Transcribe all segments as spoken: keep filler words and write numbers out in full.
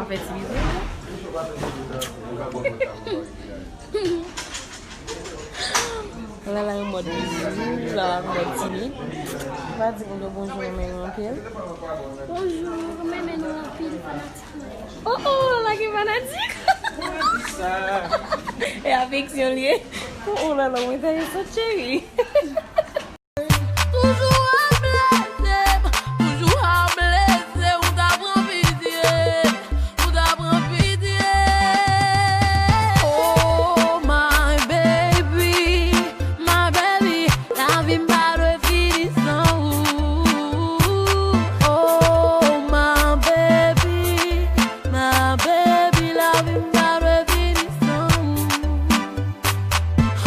Fè ti bizou. Lala an mòd bizou, Lala an mòd timid. Va di moun yo bonjou, renmen nou anpil. Bonjou, renmen nou anpil, fanatik mwen. Oh, oh, Lala gen fanatik. E afeksyon li ye. Oh, oh, Lala, mwen ta ye sot cheri. Toujou ap blese m, toujou ap blese, ou ta pran pitye, ou ta pran pitye. Oh, my baby, my baby, lavi m pa dwe fini san ou. Oh, my baby, my baby, lavi m pa dwe fini san ou.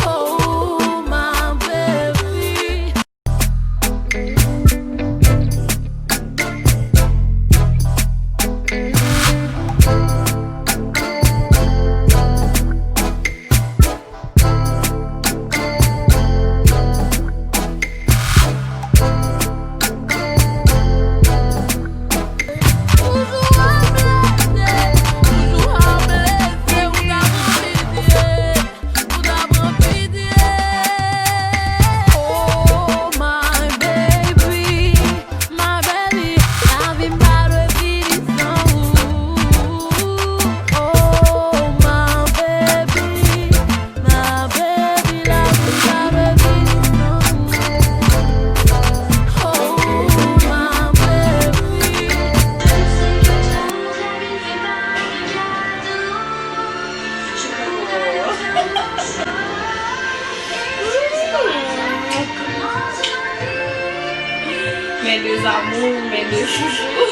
Oh, my baby. Oh, my baby, my baby, lavi m pa dwe fini san ou. Oh, my baby, my baby, lavi m pa dwe fini san ou. Oh, my baby. Mes deux amours, mes deux chouchous.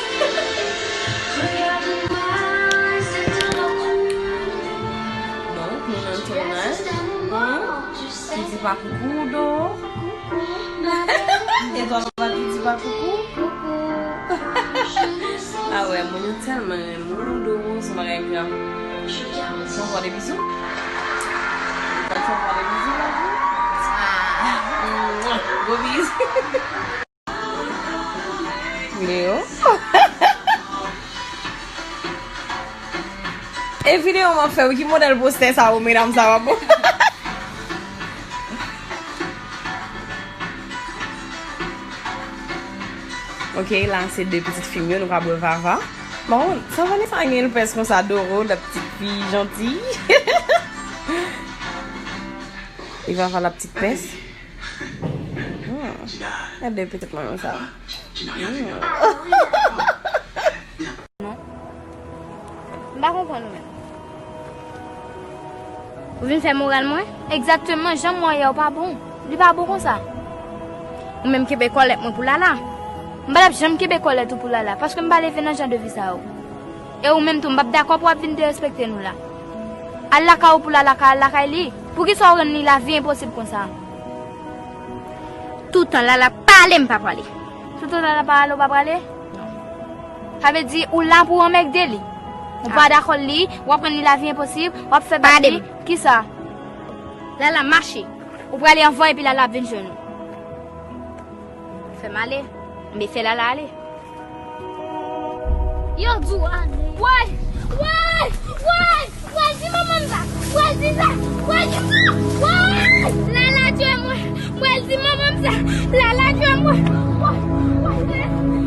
Donk, nou nan tounaj. Li di pa koukou, do. Edwa pa di, di pa koukou. Ah wè, moun yo tèlman renmen w, do, se yon bagay grav. Fè yon fwa de bizou. Fè yon fwa de bizou, la. Ah. Gwo bizou. Leo. E videyo m ap fè wi, ki modèl postè sa yo, medam, sa w ap bon? Ok, la se de pitit fi m yo, nou ka bwè vava. Bon, sa Vanessa gen l pès konsa, Doro, la petite fille gentille. E vava la petite pès. Hmm. Gade pitit mwen sa. Hmm. Non. M pa konprann ou menm. Ou vin fè moral mwen? Egzakteman, jan m wè w ye a, ou pa bon. Li pa bon konsa. Ou menm kenbe kòlèt mwen pou Lala. M pa t ap janm kenbe kòlèt ou pou Lala, paske m pa leve nan jan de vi sa yo. E ou menm tou, m p ap dakò pou w ap vin derespekte nou la. Al lakay ou pou Lala ka al lakay li. Poukisa w rann li lavi enposib konsa? Toutan Lala pale, m pa prale. Toutan Lala pa ale, ou pa prale? Non. Sa vle di ou la pou w anmègde li. Ou pa dakò li, w ap rann li lavi enposib, w ap fè bak li. Kisa? Lala mache. Ou prale anvan epi Lala ap vin jwenn ou. Fè m ale. M fè Lala ale. Yo di w ale. Woy! Woy! Woy! Woy, di manman m sa! Woy, di sa! Woy, di sa! Woy! Lala tchwe mwen! Woy, di manman m sa! Lala tchwe mwen! Woy! Woy!